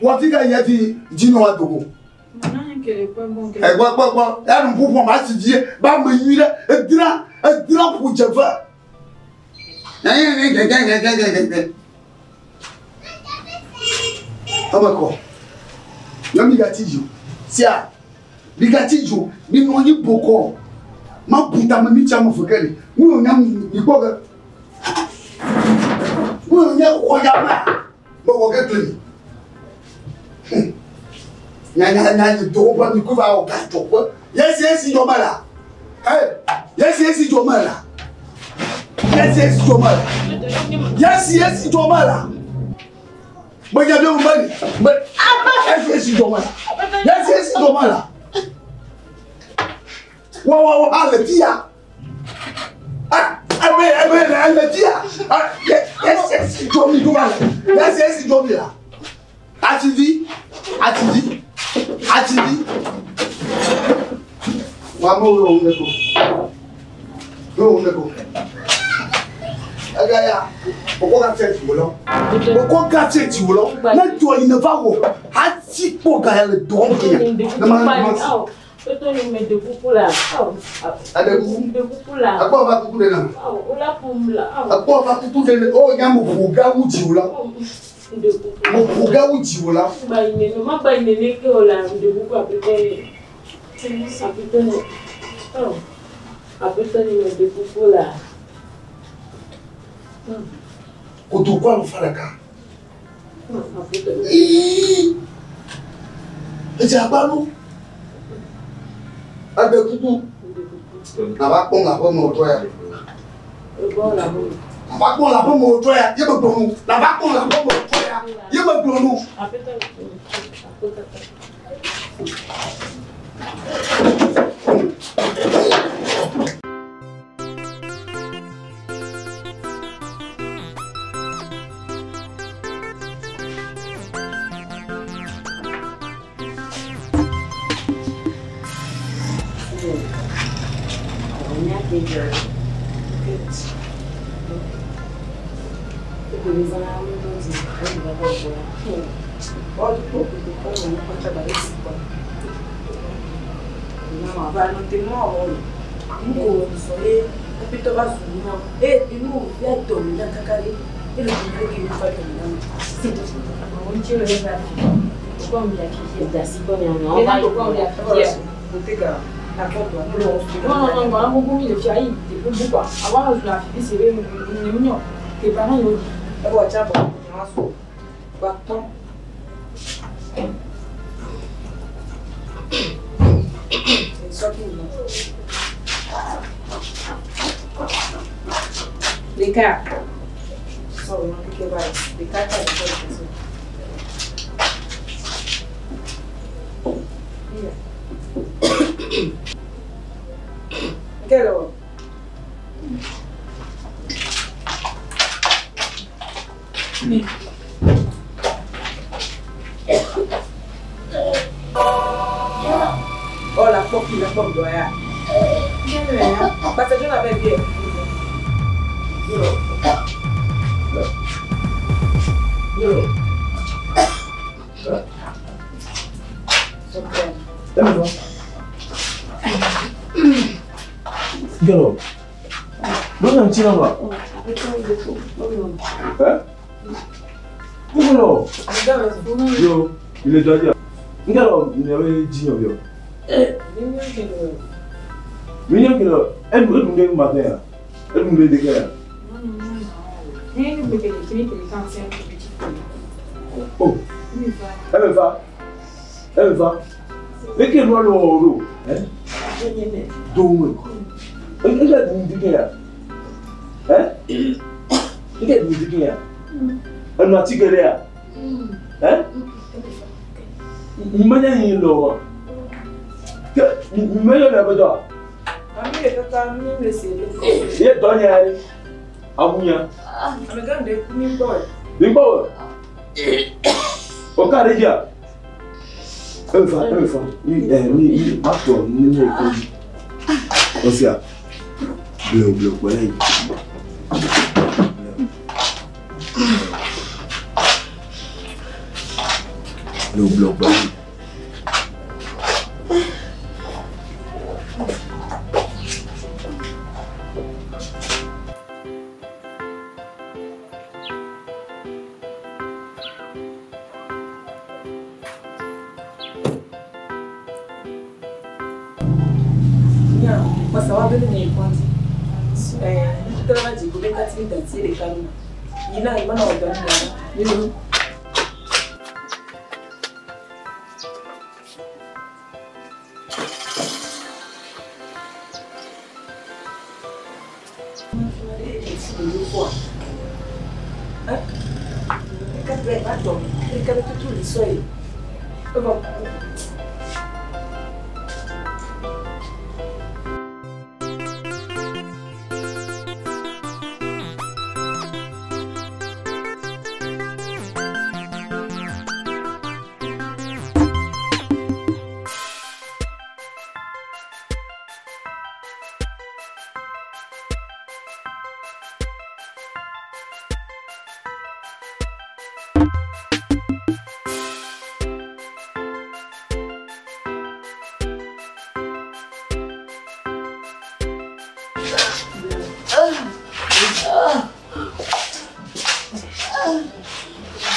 Wɔ fi ka yɛ fi dzi wa dogo. Ɛgbɔ gbɔ gbɔ ya nu ƒoƒo ma si dzi ba me nyui ɖe edra edra ƒo dze ve. Eme kɔ. Nyɔ mi gati dzo. Sia. Mi gati dzo. Mi nɔ anyi bɔkɔ. Ma bu tame mi tsa me fe ke li. Nu yɔ nya mi kpɔ ge. Nu yɔ nya xɔ ya ma. Me wɔ ke kple mi. Nya nya nya yi do woƒe mi ko va wɔ gadzɔ ƒe. Yesi esi dzɔ me la. Hey, yesi esi dzɔ me la. Yesi esi dzɔ me la. Yesi esi dzɔ me la. Menya be me me yesi esi dzɔ me la. Yesi esi dzɔ me la. Wa wa wa le fia. Ebe ebe le le fia. Yesi esi dzɔ mi do va le. Yesi esi dzɔ mi la. Ativi, ativi, ativi. Wa mo wo ne ko. Wo ne ko. Aga ya, o ko ka tse ti wo lo. O ko ka tse ti wo lo. Ne to yin va wo. Ha ti po ga le do ki. Na ma ma. Toto ni me de kuku la. Ade kuku. De kuku la. Akpo va kuku de na. O la pum la. Akpo va kuku de na. O nya mo fu ga wu ji wo lo. De kuku. Mo fu ga wu ji wo lo. Ba ine no ma ba ine ne ke o la de kuku apete ni. Apete ni. Oh. Apete ni me de kuku la. Ko to kwa lo fara ka. Apete ni. Ii. Edze agbalu. Ade kuku. Nava kpɔm le aƒe me wòtrɔ ya. Ebo la mo. Nava kpɔm le aƒe me wòtrɔ ya. Ye me gblɔ nu. Nava kpɔm le aƒe me wòtrɔ ya. Ye me gblɔ nu. Apete ni. Apete. Non, non, non, voilà, beaucoup mis le fiaï, t'es plus beau quoi. Avant, je la fille, c'est mignon. Tes parents, ils ont dit. L'écart. Oh, la porte, la porte doit Parce que je n'avais bien. Galo. Lọ́nà tí wọ́n wà. Ẹ́ Kúkúlọ̀. Yo, ilé dọ́jà. Ngalo ìnáwó jiyàn bí ọ. Mílíọ̀nù kìlọ̀ ẹ̀dùn ẹ̀dùn dé màtẹ́ yà. Ẹ̀dùn dé dé yà. Oh, ẹ bẹ̀ fa. Ẹ bẹ̀ fa. Lékè lọ́ọ́ lọ́wọ́ ọ̀rọ̀. Ẹ́ Dòwò. Ẹ ẹ dùn dídé yà. Ẹ́ Ẹ dùn dídé yà. Ẹnu àti gẹ̀rẹ́ yà. Ẹ́ Mmanya yìí lọ wa. Mmanya yìí lọ wa. Ye dɔnya yɛ abunya. Nigbɔ wɛ. O ka de ja. E bɛ fa e bɛ fa ni ɛ ni ni a tɔ ni ne ye ko di. O siya. Bulon bulon kpɛlɛ yi. Le wògblɔ gblɔ.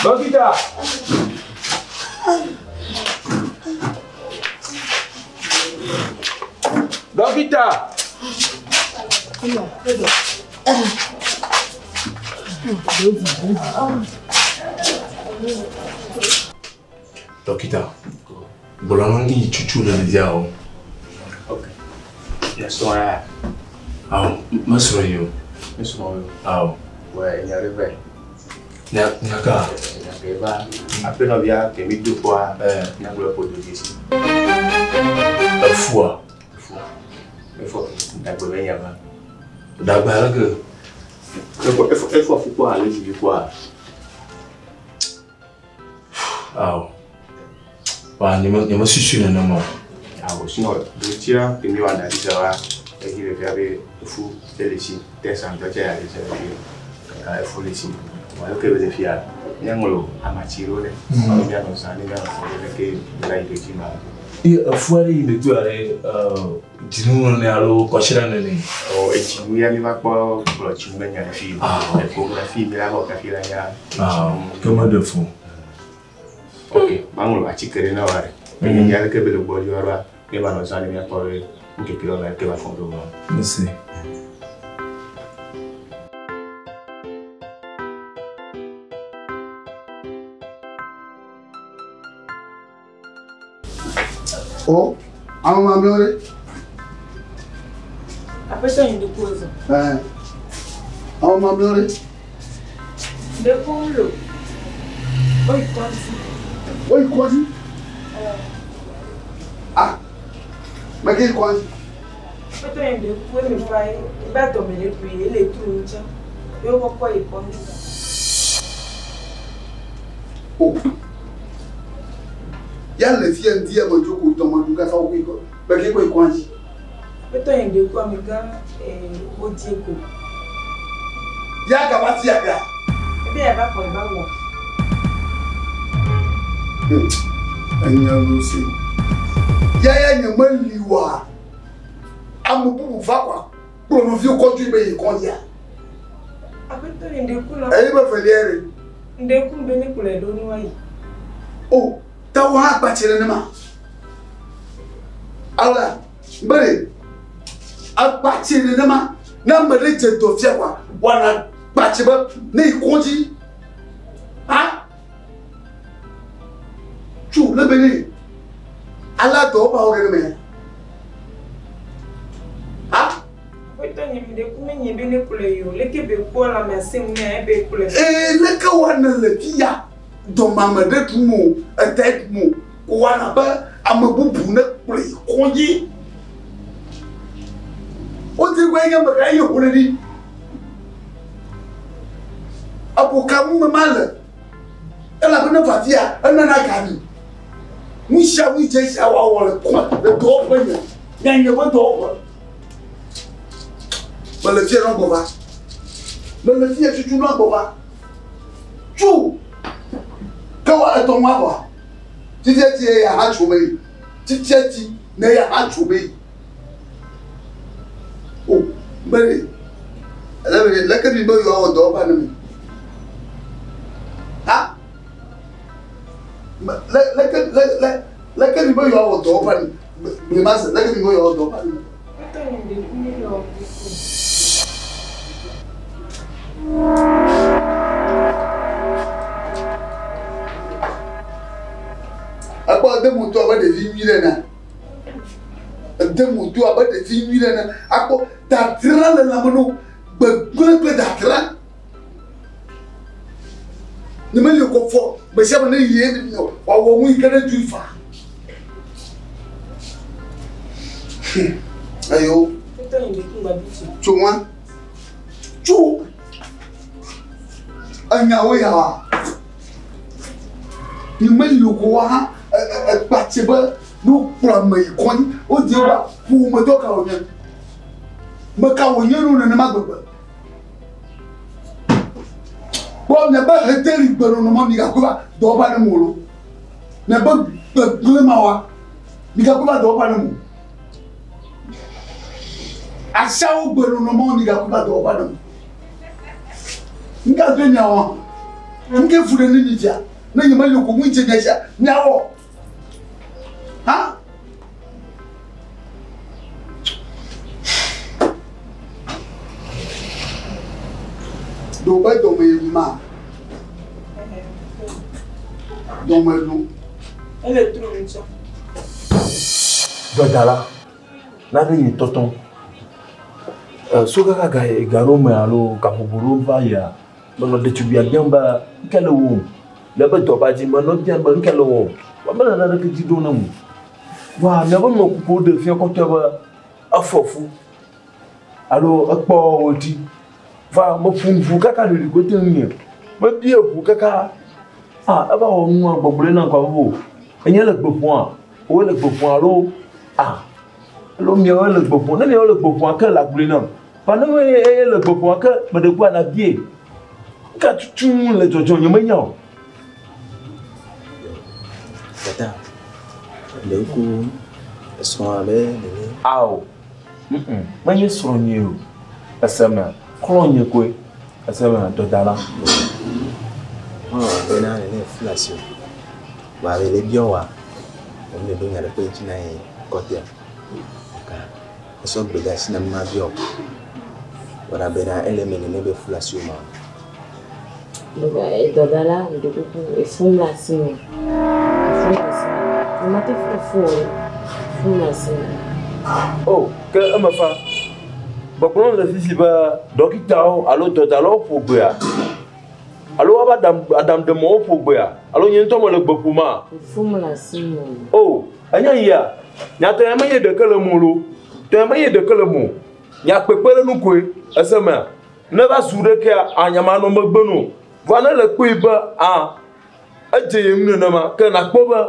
Dɔkita! Dɔkita! Dɔkita, gblɔ na mi tutu le ɖevia o. Ok. Mesrɔ̃ ya. Awo, mesrɔ̃ yi o. Mesrɔ̃ o. Awo. Wɛ nya ɖe vɛ. Nya nya ka? Nya ke va. Aƒenɔvia ke mi do kpɔa. Nyagblɔ ƒo do dzesi. Efua. Efua. Efɔ dagbe be nya va. Dagbe ale ke. Efɔ efɔ efɔ fukpɔ ale dzivi kpɔa. Awo. Wa nye me nye me susu nenema o. Awo sinɔ ɖotia ke mi wa analyse wa eyi le fia be efu ele si test ŋutɔ tse ya le se le kaka efu le si. Wa ke be le fia míaŋlɔ amatsi ɖewo ɖe. Ne míanɔ zã ne míanɔ fɔ ɖe ke la yi ɖe dzi ma. Ye efua ɖe yi le to ale dzinu nene alo kɔsiɖa nene. Ɔ edzinu ya mi va kpɔ gblɔ dzinu be nya le fi. Échographie mi la wɔ kafi la nya. Awo ke me ɖe fu. Ok, maŋlɔ atike ɖe na wa ɖe. Eye nya ɖeke be le gbɔ dzi wa ɖoa, ne va nɔ zã ne míakpɔ be ŋkeke ɖe me ke va fɔ ɖo ma. Mese. O, ame mamlɛwo ɖe. Aƒetɔ yi ŋdɔkɔ zɔ. Ɛɛ, ame mamlɛwo ɖe. Ŋdɔkɔ ŋlo. Oyi kɔdzi. Oyi kɔdzi. Ah, meke yi kɔdzi. Aƒetɔ yi ŋdɔkɔ eme fa ye ebe adɔme le ɖui ele tru ŋutsã. Ye wokɔkɔ yi kɔdzi. O. Ya le fia ŋdi ya me dzo ko tɔme ɖu kaka wo kɔ. Meke kɔ yi kɔdzi. Aƒetɔ yi ŋdɔkɔ amegã wodie ko. Ya gava fia ga. Ebe yava xɔ eva wɔ. Enya lo se. Ya ya nye meli wa. Ame bubu va kwa. Kplɔ nɔviwo kɔdzi be yi kɔdzia. Aƒetɔ yi ŋdɔkɔ la. Eyi be velia ɖe. Ŋdɔkɔ be ne kplɔe ɖo ne woayi. O, tawo hã kpatse nenema. Ala, bere akpatse nenema. Ne ame ɖe dze dɔ fia kwa, woana kpatse be ne yi kɔdzi. Ha? Tso le be ne. Ala dɔ ba wɔ ɖe me. Ha? Aƒetɔ nye ŋdɔkɔ menye be ne kplɔe yi o. Leke be kpɔ lãme sẽ ŋu nɛ ebe kplɔe. Ee, leke woana le fia dɔmame ɖe ɖum o, ete ɖum o, ko woana be ame bubu ne kplɔe yi kɔdzi. Wodi gbɔ nye ame ka ye ƒo ɖe ɖi. Eƒo ka ŋu me ma le. Elabena va fia enana ga mi. Nu sia nu dze sia woawɔ le kɔ le dɔwɔƒe nye. Mianye ƒe dɔwɔƒe. Mele fia nɔ gbɔ va. Mele fia tutu nɔ gbɔ va. Tso. Ke wa etɔ ŋu avɔa. Fifia ti eya hã tso me yi. Fifia ti ne eya hã tso me yi. O, be ɖe, ele be ɖe, leke mi be yewoawɔ dɔ va ne mi? Ha? Le, leke, le, le, leke mi be yewoawɔ dɔ va ne mi? Blema se, leke mi be yewoawɔ dɔ va ne mi? Ekpɔ ede moto abe ɖevi nyui ɖe ene. Ede moto abe ɖevi nyui ɖe ene. Akpɔ dadra le lãme no. Gbegblẽ kple dadra. Ne meli kɔ fɔ gbe sia gbe ne yi wòawɔ nu yi ke ne dui fa. Ayo. Tso wa. Tso. Enyawo ya wa. Ne meli kɔ wa hã ekpatse be ne wokplɔ ame yi kɔnyi wodzi wa ƒometɔ ka wònye. Meka wònye nu nenema gbegbe. Kpɔ miaƒe heteli gbenɔnɔ ma migakɔe va dɔwɔƒe aɖe me o lo. Miaƒe gbegblẽ ma wa migakɔe va dɔwɔƒe aɖe me o. Asiawo gbenɔnɔ ma migakɔe va dɔwɔƒe aɖe me o. Nuka doe miawɔ? Nuke fu ɖe ne mi fia? Ne nyemeli o ko ŋu dze mia sia miawɔ. Ha? Ɖo be dɔme yi ma. Dɔme ɖo. Ele tro ŋutɔ. Dɔdala, nane yi tɔtɔ. So kaka ga ga ɖewo me alo gaƒoƒo ɖewo va yia, menɔ ɖetugbia biam be ŋke le wɔm. Le eƒe dɔba dzi menɔ biam be ŋke le wɔm. Vɔa mele naneke dzi ɖom ne mo. Vɔa miaƒe numekukuwo ɖe fia kɔtɔe be efɔ fu alo ekpɔ wòdi. Va meƒo ŋu kaka ɖeɖi ko te ŋunye. Mebia ŋu kaka ah eva wɔ nua gbɔgblɔe na kɔ o. Enye le gbe ƒoa, woe le gbe ƒoa alo ah alo miawoe le gbe ƒoa. Ne miawoe le gbe ƒoa ke le agblɔe nam. Va ne eye le gbe ƒoa ke meɖe kua na bie. Ka tutu le dzɔdzɔ nye menya o. Tata, le ŋku esrɔ̃ abe nene. Ao, menye srɔ̃nye o. Eseme, xlɔ̃nye koe. Eseme, dɔdala. Xlɔ̃ bena nene flu asi o. Wa le biɔ wa, wòm le ɖo nya ɖe kpe ŋuti na ye kɔtea. Ka esɔ gbe de asi na ma biɔ. Wɔna bena ele me nene be flu asi o ma. Dɔdala ŋɖekuku efum le asi me. Efum le asi me. Nyemate fu fu o. Efum le asi me. O, ke eme fa. Gbɔgblɔm le fifi be dɔkitawo alo dɔdalawo ƒo gbea alo woabe aɖaŋuɖemɔwo ƒo gbea alo nye ŋutɔ mele gbe ƒoma. Efum le asi me. O, enye yia. Nyatɔ ya menye ɖeke le mo lo. Tɔ ya menye ɖeke le mo. Nya kpekpe ɖe nu koe esemea. Ne va zu ɖekea, anya manɔ megbe no. Vɔa ne le kpɔe be a edze ye ŋu nenema ke nakpɔ be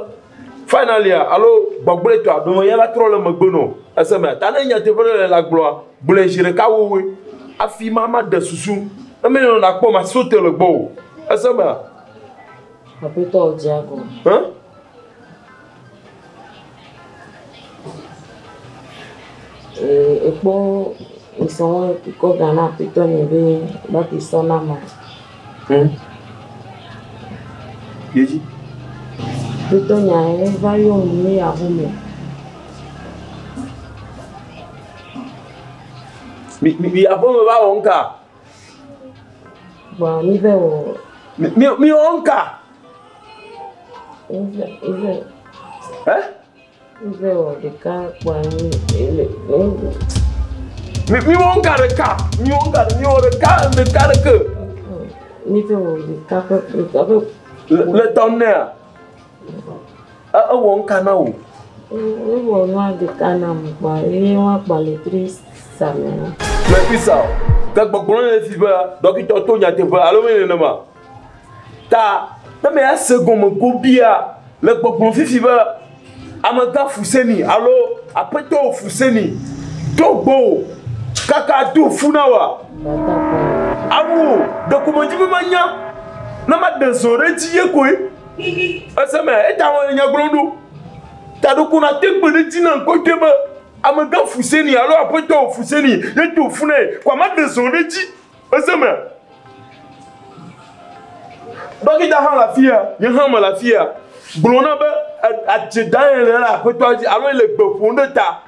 finalia alo gbɔgblɔetɔa ɖome ya va trɔ le megbe no. Esemea ta ne nyateƒe ɖe le la gblɔa, gblɔe zi ɖeka wowoe. Afi ma ma ɖe susu. Ne menɔ nakpɔ ma sote le gbɔ o. Esemea. Aƒetɔ dze agɔ. Hã? Ekpɔ ŋsɔwɔ kɔ ga na aƒetɔ nye be baki sɔ na ma. Yedzi. Aƒetɔ nya eva yɔ nu ya home. Mi mi aƒeme va wɔ ŋka. Bɔn mi vɛ wɔ. Mi mi wɔ ŋka. Mi vɛ. Eh? Mi vɛ wɔ ɖeka kpɔa mi ele. Mi mi wɔ ŋka ɖeka. Mi wɔ ŋka mi wɔ ɖeka ɖeka ɖeke. Mi vɛ wɔ ɖeka ƒe ɖeka ƒe. Le tɔ nea. Ewɔ ŋka na wò. Ewɔ nua ɖeka nam kpɔa eye wa kpa le tri same. Le tri sa o. Ke gbɔgblɔ le fi be dɔkitɔ to nyateƒe alo menye nenema. Ta ne me ya se gɔme go bia le gbɔgblɔ fifi be amegã Fuseni alo aƒetɔ Fuseni do gbɔ kaka do fu na wa. Awu ɖeko medzi be manya ne ma ɖe zɔ ɖe dzi ye koe. Ese me eta wɔ nya gblɔm ɖo. Taɖoko na te gbe ɖe dzi na ŋkɔtɔe be amegã Fuseni alo aƒetɔ Fuseni ye do fu nɛ ko ame ɖe zɔ ɖe dzi. Ese me. Dɔkita hã le afi ya, nye hã mele afi ya. Gblɔ na be adze da ye le aƒetɔa dzi alo le gbe ƒom ɖe ta.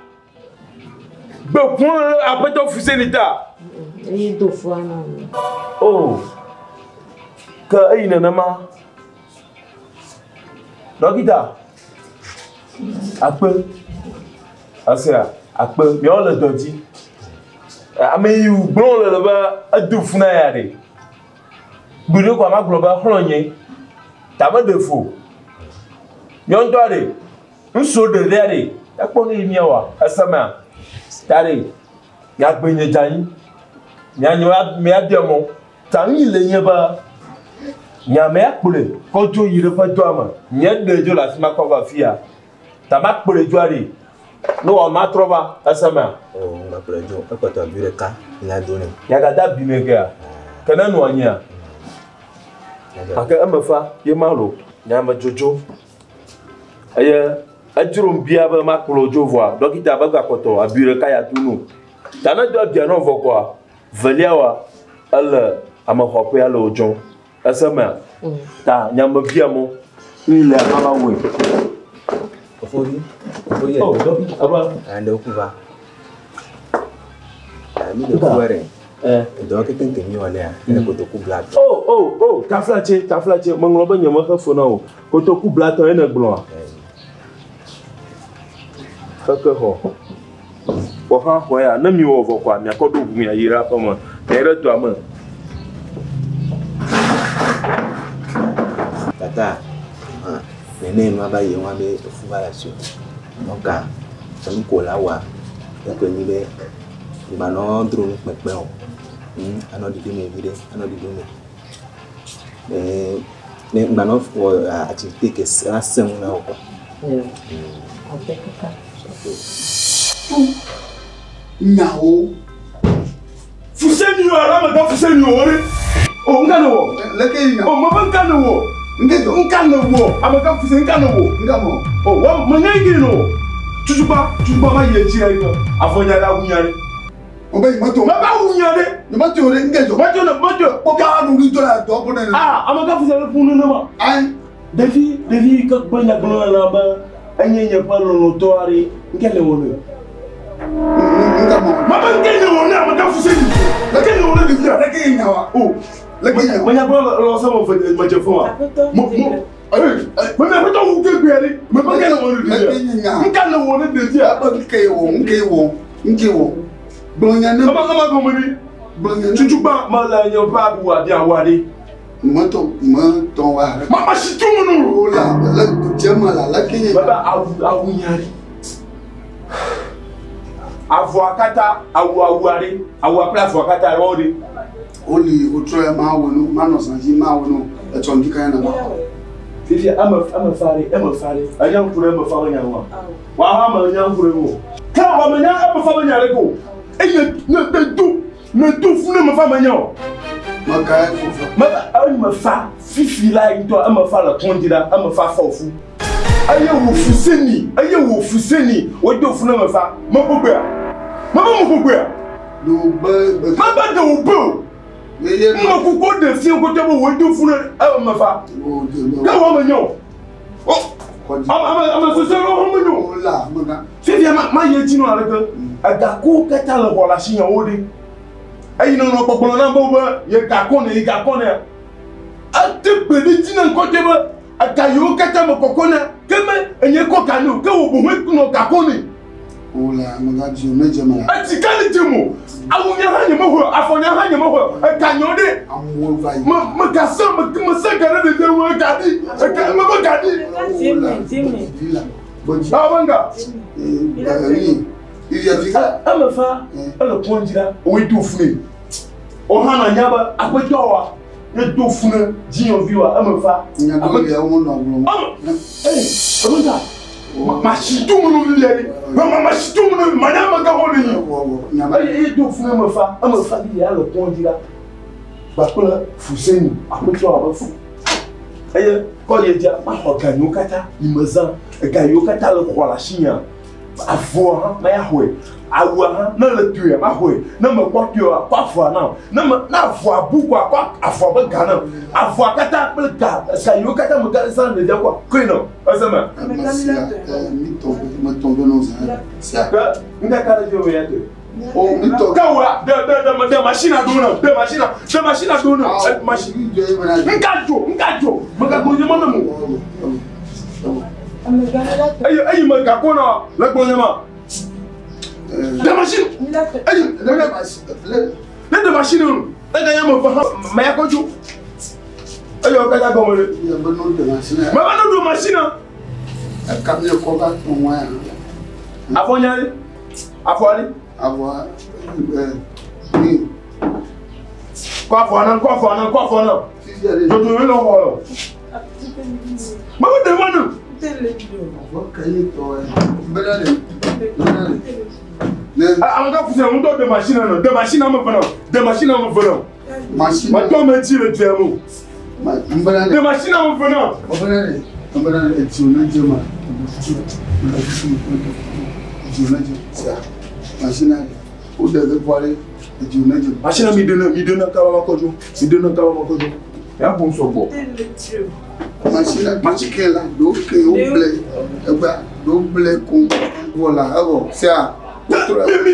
Gbe ƒom ɖe aƒetɔ Fuseni ta. Eye do fua na mi. Oh. Ke eyi nenema. Dɔkita. Akpe. Asea, akpe. Miawo le dɔ dzi. Ame yi gblɔ le be edo fu na ya ɖe. Gbeɖe ko ama gblɔ be xlɔ nye. Ta me ɖe fu. Nyɔnutɔ ɖe. Ŋutsu ɖe ɖe ɖe. Ekpɔ nu yi miawoa. Esemea. Ta ɖe. Miagbe nye dze anyi. Mianye miabia mɔ. Ta nu yi le nye be nyamea kplɔe kɔ dzo yi ɖe ƒe dɔa me. Nye ɖe dzo le afi ma kɔ va afia. Ta ma kplɔe dzoa ɖe. Ne wɔ ma trɔ va esemea. O ŋgba kplɔe dzo. Ekpɔtɔ abi ɖeka la do nɛ. Nyagada bi nɛ kea. Ke ne nɔ anyia. Gake eme fa ye ma lo. Nyame dzodzo. Eye edzrom bia be makplɔ dzo vɔa dɔkita be gakpɔtɔ abi ɖeka ya tu nu. Ta ne do abia nɔ vɔ kɔa velia wa ele amexɔƒea le wodzɔm. Esemea. Ta nyame bia mɔ. Yi le ava wɔe. Ofori. Ofori. Oh, dɔkita aba. Ande okuva. Mi le kuwa ɖe. Edɔ kekeŋ ke mi wɔ nea. Ele kotoku blatɔ. Oh, oh, oh, taflatse, taflatse, meŋlɔ be nye mexe fo na o. Kotoku blatɔ ye ne gblɔa. Xeke xɔ. Xɔ hã xɔ ya, ne mi wɔ vɔ kɔa, miakɔ ɖo ʋu miayi ɖe aƒe me. Miayi ɖe dɔa me. Tata, nene nua va yi wa be efu va le asi o. Donc, enu ko la wa, ekɔe nyi be ŋgbanɔ dro nu kpekpe o. Anɔ ɖiɖi me viɖe, anɔ ɖiɖi me. Ne ŋgbanɔ wɔ activité ke la sẽ ŋu na wò quoi. Abe kaka. Tu nyawo. Fuseni o alo amegã Fuseni o ɖe. O ŋka ne wɔ. Leke yi nya. O me be ŋka ne wɔ. Ŋke dzɔ. Ŋka ne wɔ. Amegã Fuseni ŋka ne wɔ. Ŋka mɔ. O wɔ me nya yi ke ne wɔ. Tutukpa tutukpa ma yi edzi la yi ke. Avɔ nya ɖe awu nya ɖe. O be yi me to. Me be awu nya ɖe. Ne me to ɖe ŋke dzɔ. Me to ne me to. Kpɔ ba nu ɖi to la dɔ ko ne. Ah amegã Fuseni ƒu nu ne ma. Ayi. Ɖevi ɖevi yi ke gbe nya gblɔ na be enye nye ƒe lɔlɔ̃tɔ aɖe ŋke ne wɔ ne. Ŋka mɔ. Me be ŋke ne wɔ ne amegã Fuseni. Ŋke ne wɔ ne ɖevia. Leke yi nya wa. O. Leke yi nya wa. Menya gblɔ le lɔ se me ve me dze fún wa. Aƒetɔ, Mo mo. Ee me me aƒetɔ wu ke gbea ɖe. Me be ŋke ne wɔ ne ɖevia. Leke yi nya. Ŋka ne wɔ ne ɖevia. Abe ŋke wɔ ŋke wɔ ŋke wɔ. Gblɔ nya ne. Ema ema gɔme ɖi. Gblɔ nya ne. Tutukpa me le nye ƒe abu abi awu ɖe. Me tɔ me tɔ wa. Ma ma si tu mu nu. O la le dze me la leke yi. Me be awu awu nya ɖe. Avɔa katã awu awu aɖe awua kple avɔa katã ɖe wo ɖe. Woli wotrɔ ya ma wɔ nu ma nɔ zã dzi ma wɔ nu etsɔ ŋdi kanya na ma. Fifia eme eme fa ɖe eme fa ɖe enya ŋku ɖe eme fa be nya ŋua. Wa hã me nya ŋku ɖe ŋu. Ke wa me nya eme fa be nya ɖe ko. Eye ne ne do ne do fu ne eme fa me nya o. Me ka ye fo fa. Me eme fa fifi la ŋutɔ eme fa le kɔndzi la eme fa fɔ fu. Eye wò Fuseni eye wò Fuseni wodo fu ne eme fa me gbogboea. Me be me gbogboea. Do be be. Me be de wò be o. Ye Me kuku ɖe fia kotɔ be wodo fu ne eme fa. O de me. Ke wɔ me nya o. O Kɔdzi. ame ame ame sese ɖewo hã menyo. O la me ga. Fifia ma ma yi edzi nɔ aleke. Egakuwo katã le xɔ le asi nyawo ɖe. Eyi nɔnɔ gbɔgblɔ na be be ye gakɔ ne ye gakɔ ne. Ete gbe ɖe dzi na ŋkɔtɔe be ega yiwo katã me kɔkɔ na ke me enye kɔ ga ne o ke wò boŋue nɔ gakɔ ne. O la me ga dzi o ne dze me la. Etsi ka ne dze mo. Awu nya hã nye mexɔe o, afɔ nya hã nye mexɔe o. Ega nyɔ ɖe. Amewo va yi. Me me gase me me se ga ɖe ɖevia ŋu ega ɖi. Ega me be ga ɖi. Dzime, dzime. Dzi la. Bo dzi. Awo be nga. Ee yi. Ivia vi ka. Eme fa ele kɔndzi la woe do fu ne. O hã na nya be aƒetɔ wa ye do fu ne dzinyɔvi wa eme fa. Nya do ya wo nɔ gblɔ. Eme ee eme ta ma si do mu nu lia ɖi. Ma ma ma si do mu nu ma nya ame gã wo le yi. Wɔ wɔ nya ma. Eye ye do fu ne eme fa eme fa bi ya le kɔndzi la. Kpakple Fuseni aƒetɔ wa be fu. Eye kɔ ye dzia maxɔ ga yiwo katã yi me zã ega yiwo katã le xɔ le asinyea avɔa hã maya xɔe awua hã ne le toea maxɔe ne mekpɔ toe oa kɔ avɔa nam ne me ne avɔa bu koa kɔ avɔa be ga nam avɔa katã kple ga ga yiwo katã me ga zã ɖevia kɔa koe nam ese me. Ame sia mi tɔ me tɔ be no zã sia. Ke ŋkaka ɖe dzi wo ya toe. O mi tɔ. Ke wa ɖe ɖe ɖe ɖe machine ɖo nam ɖe machine ɖe machine ɖo nam machine. Nka dzo nka dzo megago nye me nam o. Eye eyi me gako na le gbɔ nye ma. Ɖe machine. Eyi ne ɖe machine o ne ga nye me va hã me ya kɔ dzo. Eye wo katã gɔme ɖe. Me be no ɖe machine. Eka mi kɔ va tɔn wa ya. Afɔ nya ɖe. Afɔ ɖe. Avɔ ni. Kɔ afɔ nam kɔ afɔ nam kɔ afɔ nam. Dodo mi lɔ xɔ lɔ. Me be ɖe ma nam. Avɔ kɛyi tɔ yɛ. Bɛlɛ de. Bɛlɛ de. Ame ka fusɛ ŋutɔ de machine nɔ de machine ame fana de machine ame fana. Machine. Matɔ me dzi le dua me. Bɛlɛ de. De machine ame fana. Bɛlɛ de. Bɛlɛ de eti o ne dze ma. Eti o ne dze sia. Machine de. O de de bɔ ɖe eti o ne dze. Machine mi dena mi dena kaba ma kɔdzo mi dena kaba ma kɔdzo. Ya ƒo sɔgbɔ. Machine machine ke la do ke o ble egba do ble ko wɔ la evɔ sia. Mi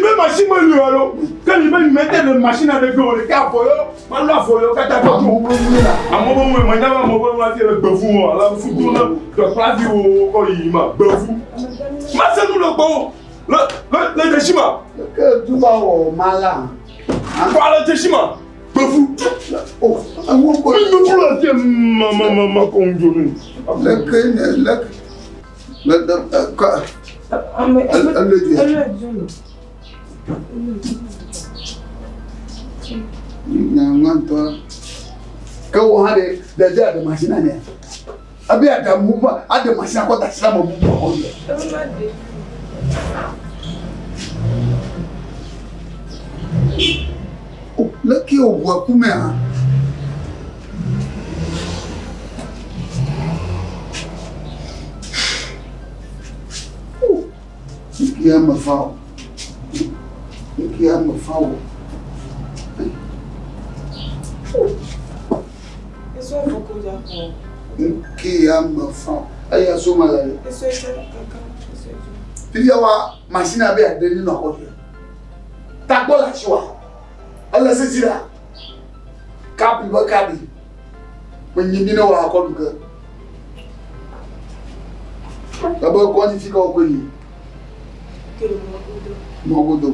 be machine me li alo ke mi be mi mete le machine aɖe ge o le ke avɔ yɔ ma lɔ avɔ yɔ katã kɔ dzo. Amewo be ŋue la. Amewo be ŋue menya be amewo be ŋue hafi le gbevu wɔ ala futu na dɔkplavi wo kɔ yi ma gbevu. Ma se nu le gbɔwò le le le dzesi ma. Ke duba wɔ ma la. Kɔ ale dzesi ma gbevu. O eŋu ko. Mi nufu le fie ma ma ma ma kɔ ŋu dzo ne. Le ke ne le le le ka. Ele dze. Nyaŋuatɔ ke wo hã ɖe ɖe de aɖe machine nɛ. Ebe aɖe mu ba aɖe machine kɔ da asi ɖe ame bubu xɔ me. O leke wòʋua ku mea? O nuke ame fa o. Nuke ame fa o. Nuke ame fa o. Eya so ma le ɖe. Fifia wa machine abe aɖe ne nɔ xɔ dzi. Tagbɔ le asi wa. Ele sisi la. Kabi be kabi. Menyi mi ne wɔ akɔ du ke. Ebe kɔdzi fi ka wokɔe yi. Mɔgodo.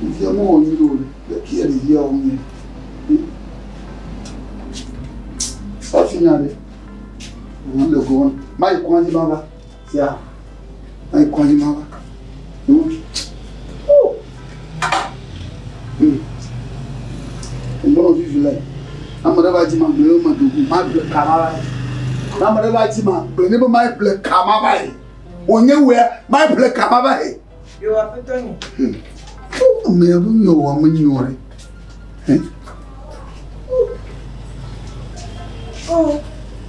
Ɖevia mewɔ nyuie o ɖe. Leke ɖevia wɔ nyuie. Hafi nya ɖe. Wòle le go mayi kɔdzi ma va. Sia. Mayi kɔdzi ma va. Ŋgbɔnɔ vivi le. Ame ɖe va dzi ma gblẽ ma dogo ma ble kama va yi. Ame ɖe va dzi ma gblẽ ne be ma ble kama va yi. Wònye wòe ma ble kama va yi. Yo aƒetɔ nye. Ame ya be nyɔ wɔ ame nyɔ ɖe. Oh,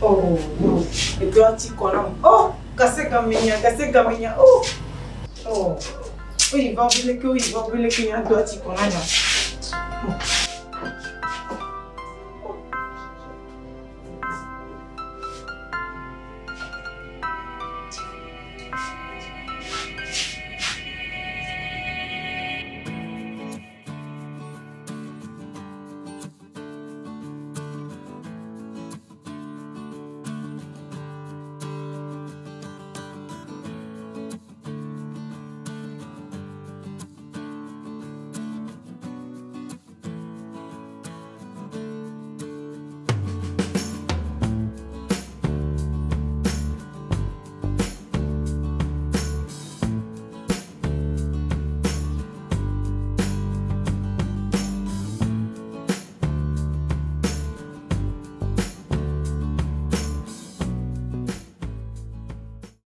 oh, oh. Edo ati kɔ nam. Oh, kase gamenya, kase gamenya. Oh, oh. Oyi va beleke, oyi va beleke, nya do ati kɔ na nya.